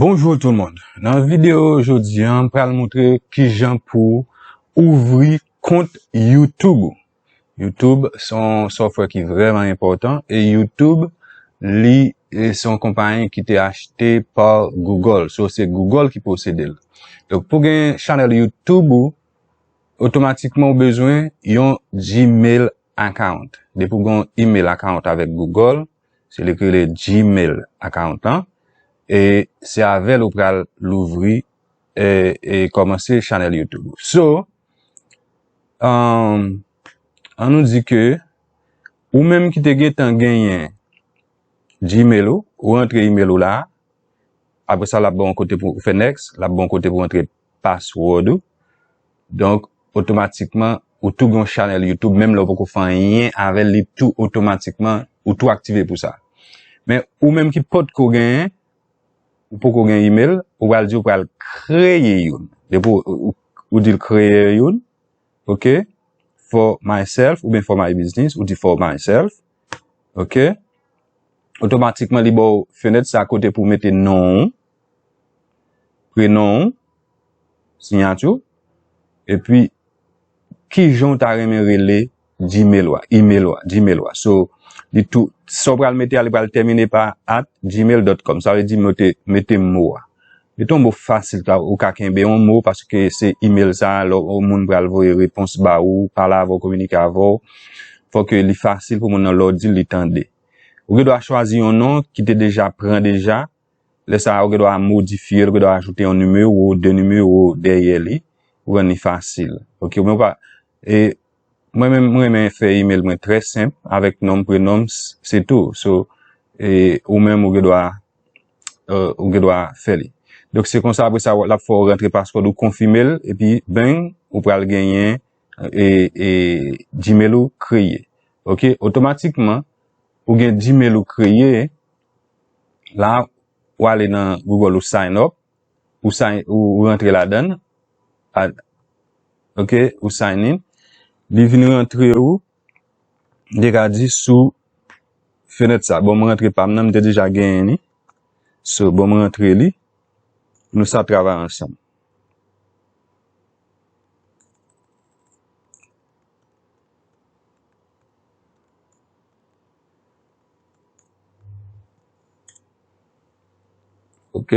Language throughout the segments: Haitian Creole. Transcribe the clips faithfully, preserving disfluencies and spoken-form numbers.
Bonjou tout moun. Nan videyo jodi a, m pral montre kijan pou ouvri kont YouTube ou. YouTube se yon software ki vrèman enpòtan e YouTube li e se yon konpayi ki te achte pa Google. So se Google ki posede l. Donk pou gen chanèl YouTube ou, otomatikman ou bezwen yon Gmail account. Depi ou gen yon email account avèk Google, se li ki rele Gmail account lan, e se avè l ou pral louvri e, e kòmanse chanèl YouTube. So, um, an nou di ke ou menm ki te gentan genyen Gmail ou, ou rantre email ou la, apre sa l ap ba w yon kote pou fè next, l ap ba w yon kote pou rantre password ou. Donk otomatikman ou tou gen yon chanèl YouTube, menm lè ou poko fè anyen avè l, li tou otomatikman ou tou aktive pou sa. Men ou menm ki potko genyen, ou poko gen email, ou pral di ou pral kreye youn. Depi ou, ou, ou di l kreye youn, ok, for myself oubyen for my business, ou di for myself, ok, otomatikman li ba w fenèt sa kote pou w mete non w, prenon w, siyati w, epi kijan w ta renmen rele Gmail ou a, email ou a, Gmail ou a. So, li tou, sa w pral mete a, li pral tèmine pa at gmail dot com. Sa vle di mete, mete mo a. Mete yon mo fasil, ta, ou ka kenbe yon mo, paske se email sa, lè yon moun pral voye repons ba ou, pale avè w, kominike avè w, fòk li fasil pou moun nan, lè w di l, li tande. Ou gen dwa chwazi yon non ki te deja pran deja. Lè sa a, ou gen dwa modifye l, ou gen dwa ajoute yon nimewo, de nimewo dèyè li, pou rann li fasil. Ok, oubyen ou pa, e, mwen menm, mwen renmen fè email mwen trè senp, avèk non m, prenon m, s-, se tou. So, e, ou menm, ou gen dwa, e, ou gen dwa fè li. Donk, se konsa, apre sa, l ap fè w rantre password ou, konfime l, epi, bang, ou pral genyen, e, e, Gmail ou kreye. Ok, otomatikman, ou gen Gmail ou kreye, la, ou ale nan Google ou sign up, ou sign, ou, ou rantre ladan l, a, ok, ou sign in, li vin rantre ou, m te ka di sou fenèt sa. Bon, m rantre pa m nan, m te deja genyen li. So, bon, m rantre li, nou sa travay ansanm. Ok,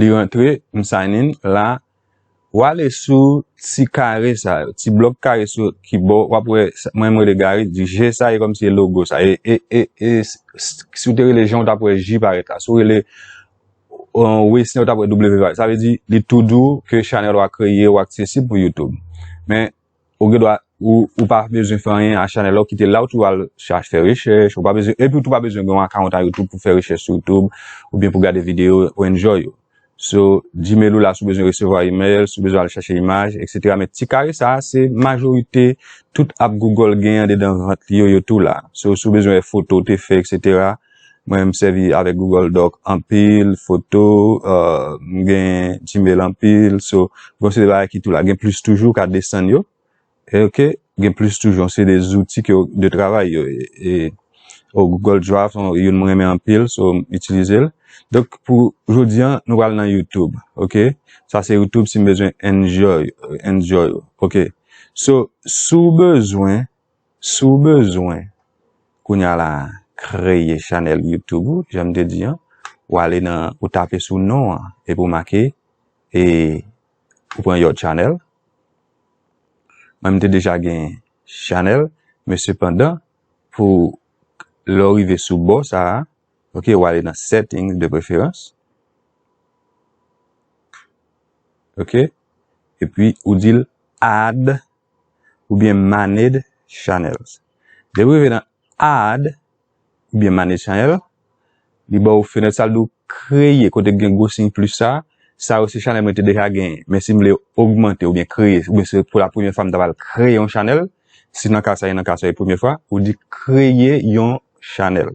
li rantre, m sign in la. W ale sou ti kare sa yo, ti blòk kare sou ki bò, w ap wè, sa, mwen, m rele Gary, di G sa e kòmsi e logo sa. E, e, e, e, s-, s-, si w te rele Jean, w t ap wè J parèt la. Si w rele, euh, Wesner, w t ap wè W parèt. Sa vle di, li tou di w ke chanèl w a kreye, w aksesib pou YouTube. Men, ou gen dwa, ou, ou pa bezwen fè anyen a chanèl la, ou kite la, ou tou al chache fè rechèch, ou pa bezwen, epi ou tou pa bezwen gen yon account a YouTube pou fè rechèch sou YouTube, oubyen pou gade videyo, ou enjoy yo. So, Gmail ou la, si w bezwen resevwa email, si w bezwen al chache imaj, et cetera. Men ti kare sa a, se majorite tout app Google gen andedan vant li yo, yo tou la. So, si w bezwen wè foto w te fè, et cetera, mwen, m sèvi avèk Google Doc anpil, foto, euh, m gen Gmail anpil, so, bon, se de bagay ki tou la. Gen plis toujou, w ka desann yo. E, ok, gen plis toujou, se de zouti ke, de travay yo, e, e, o, Google Drive, se youn mwen renmen anpil, so, m itilize l. Donk, pou jodi a, nou pral nan YouTube, ok? Sa se YouTube si m bezwen enjoy, enjoy, ok? So, si w bezwen, si w bezwen, kounye a la, kreye chanèl YouTube ou, jan m te di an, ou ale nan, ou tape sou non an, epi ou make, e, ou pran your channel. Mwen, m te deja gen chanèl, men sepandan, pou lè w rive sou bò sa a, ok, w ale nan settings de preferans. Ok? Epi, ou di l add oubyen manage channels. Depi w rive nan add, oubyen manage channel, li ba w fenèt sa, l di w kreye, kote k gen gwo siy plis sa, sa yo se chanèl mwen te deja genyen. Men si m vle ogmante oubyen kreye, oubyen se pou la premyè fwa m ta pral kreye yon chanèl, si nan ka sa, e nan ka sa, e premyè fwa, ou di kreye yon chanèl.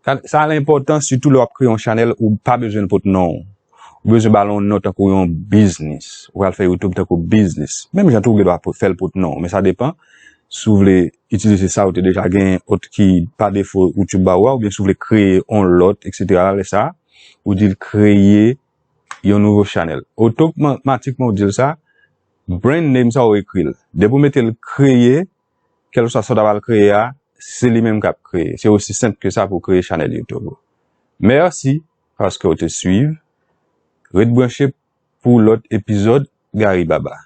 Sa, sa enpòtan, sitou lè w ap kreye yon chanèl, ou pa bezwen l pot non w. Ou bezwen ba l yon non tankou yon biznis. Ou pral fè YouTube tankou biznis. Menm jan tou, ou gen dwa fè l pot non w, men sa depann si w vle itilize sa ou te deja gen, ot ki pa defo YouTube ba ou a, oubyen si w vle kreye yon lòt, et cetera. Lè sa, ou di l kreye yon nouvo chanèl. Otomatikman ou di l sa, brand name sa ou ekri l. Depi ou mete l kreye, kèlkeswa sa w ta pral kreye a, se li menm k ap kreye. Se osi senp ke sa pou kreye chanèl YouTube ou. Mèsi paske w te swiv. Ret branche pou lòt epizòd Gary Baba.